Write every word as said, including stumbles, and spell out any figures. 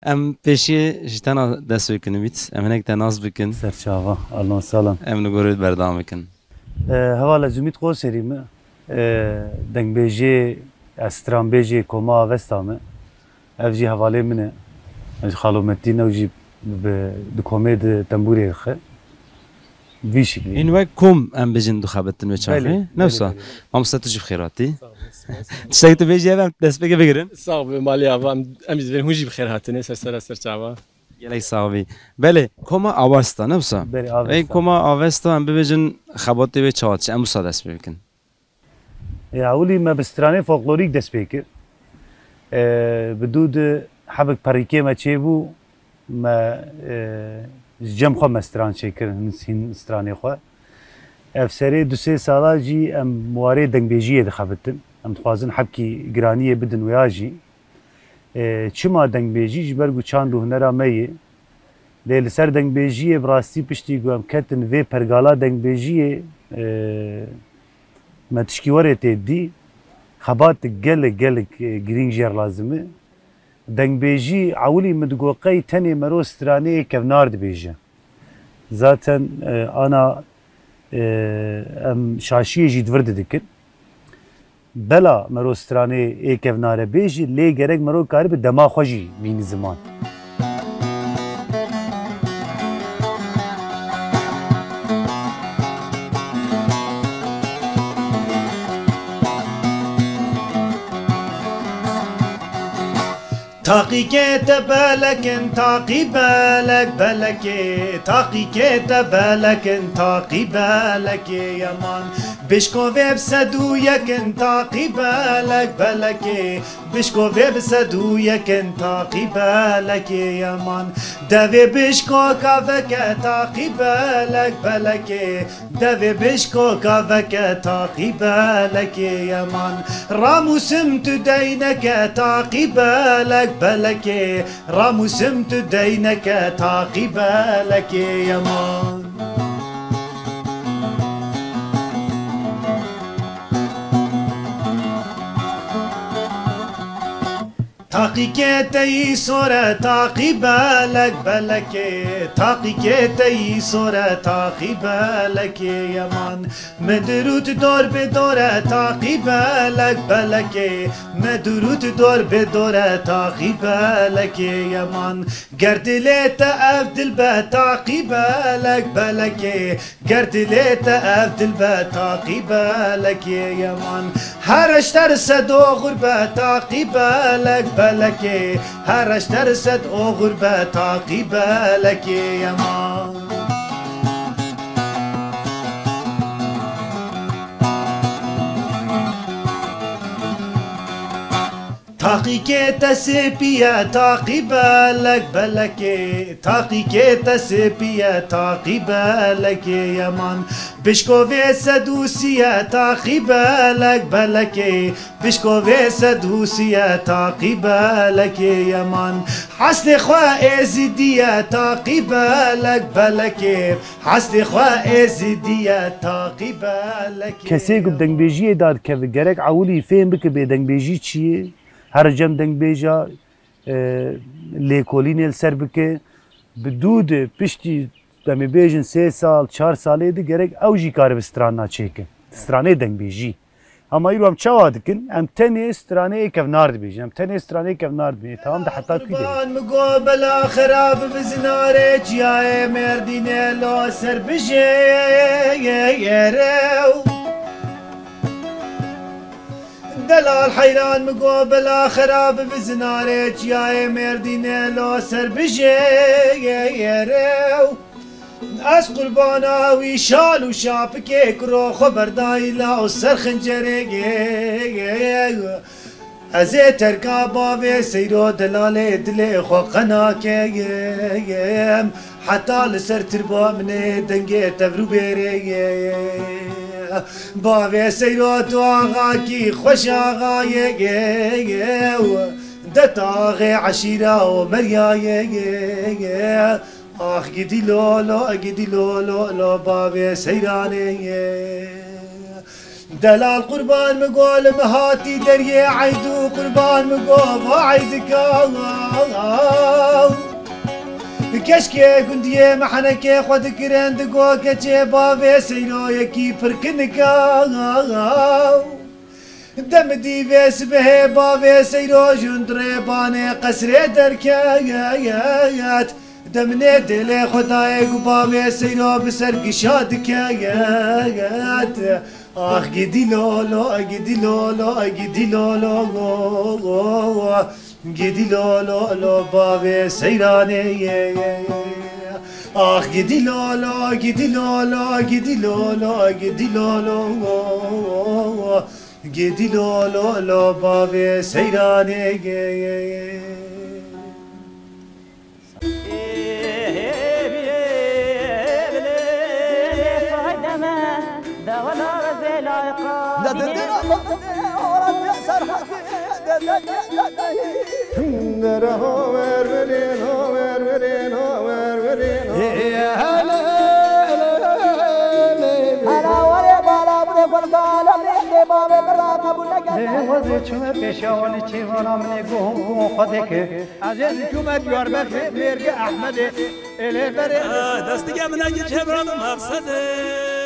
Em pêşiyê ji te na dest pê bikin Umît. Em hinek te nas bikin. Serçava, Alman Salam. Em li gorê berdewam bikin. E, heval ez Umît Qoserî me. E, dengbêjê, ez stranbêjê Koma Avesta me. Ev jî hevalê min e. Ev jî Xalo Metîn, ew jî bi, di komê di tembûrê dixe. Vî şiklî. Hîn wek kom em bijin dixebitin wê çaxê. Belê, Ne wisa? Belê, belê. Mamoste tu jî bi xêr hatî. Sağ ol, spas. Tiştek tu bêjî ev em destpêkê bigirin. Sağ ol, malî ava, em, em jî divên hûn jî bi xêr hatine, ser sera ser çava. Gelek sax bî. Belê, Koma Avesta, ne wisa? Belê, Avesta. Ey, Koma Avesta, em bibêjin xebatê wê çawa diçe, em wisa dest pê bikin. E, ewilî me bi stranê folklorîk dest pê kir. E, bi dû di hebik perîkê me çêbû, me, e, ji cem xwe me stran çêkir, hin, hin stranê xwe. Ev serê du sê sala jî em warê dengbêjiyê dixebitin. Em dixwazin hebkî giraniyê bidin wêya jî. E, çima dengbêjî? Ji ber ku çand û hunera me yê. Lê li ser dengbêjiyê bi rastî piştî ku em ketin vê pergala dengbêjiyê, e, me tişkî werê tê dî, xebat gelek, gelek, e, girîng jê re lazim e. Dengbêjî ewilî min digot qey tenê mero stranê kevnar dibêje. Zaten, e, ana, e, em şaşiyê jî di vir de dikin. Bela mero stranê ê kevnare bêjî, lê gerek mero karibi dema xwe jî bînî ziman. Taqîkê te belekin, taqî belek belekê. Taqîkê te belekin, taqî belekê yeman. Bişko vê bi sed û yekin, taqî belek belekê. Bişko vê bi sed û yekin, taqî belekê yeman. Devê bişko kaveke, taqî belek belekê. Devê bişko kaveke, taqî belekê yeman. Ramûsim tu deyneke, taqî belek belekê. Ramûsim tu deyneke, taqî belekê yeman. Taqîkê te yî sor e, taqî belek belekê. Taqîkê te yî sor e, taqî belekê yeman. Mi dirût dor bi dor e, taqî belek belekê. Mi dirût dor bi dor e, taqî belekê yeman. Ger dilê te ev dil be, taqî belek belekê. Ger dilê te ev dil be, taqî belekê yeman. Here ji te re sed oxir be, taqî belek belekê. Here ji te re sed oxir be, taqî belekê yeman. Taqîkê te sêpî ye, taqî belek belekê. Taqîkê te sêpî ye, taqî belekê yeman. Bişko vê sed û sî ye, taqî belek belekê. Bişko vê sed û sî ye, taqî belekê yeman. Heslê xwe êzidî ye, taqî belek belekê. Heslê xwe êzidî ye, taqî belekê. Kesê ku bi dengbêjiyê dadikeve, gerek ewilî fêm bike bê dengbêjî çi ye. Here cem dengbêja, e, lêkolînê li ser bike. Bi dû de piştî, demê bêjin sê sal, çar salê de gerek ew jî karibe strana çêke. Stranê dengbêjî. Hema îro em çawa dikin? Em tenê stranê ê kevnar dibêjin. Em tenê stranê kevnar dibêjin. Tamam da heta kû de? Qurban mi go bela xerab bi zinarê çiyayê Mêrdînê lo ser bijê. Delal heyran mi go bela xerab bi zinarê çiyayê Mêrdînê lo ser bijê. Ez qurbana wî şal û şapikê kuro xwe berdayî la û ser xincerê. Ez ê terka bavê seyro delalê dilê xwe qenakeyim. Heta li ser tirba min ê dengê tevrû bêrê. Bavê seyro tu axakî xweş axayê. De taxê eşîra û meriyayê. Ax gidî lo lo, gidî lo lo lo, bavê seyranê. Delal qurban min go li min hatî deriyê eyd û qurban min go va eydika. Keşkê gundiyê mehnekê xwe dikirin digo keçê bavê seyroyekî pirkinika. Dem dîvê sibehê bavê seyro jun rêbanê qesrê derket. Deminê dêlê xwe dayê ku bavê seyro bi ser gişa diket. Ax gidî lolo, gidî lolo, gidî lolo, gidî lolo, lo bavê seyranê. Ax gidî lolo, gidî lolo, gidî lolo, gidî lolo, gidî lolo, lo bavê seyranê. Hela werê bala bûrê gulgala bê bê bavê min ra qebûl neke. Lê wezê çime pêşiya wan ê çêvana min ê guhum guhum xwe deke. Ez ê çûme Diyarbekirê mêrge Ehmedê. Ê lê berê. Destige min eki çevra maqsede.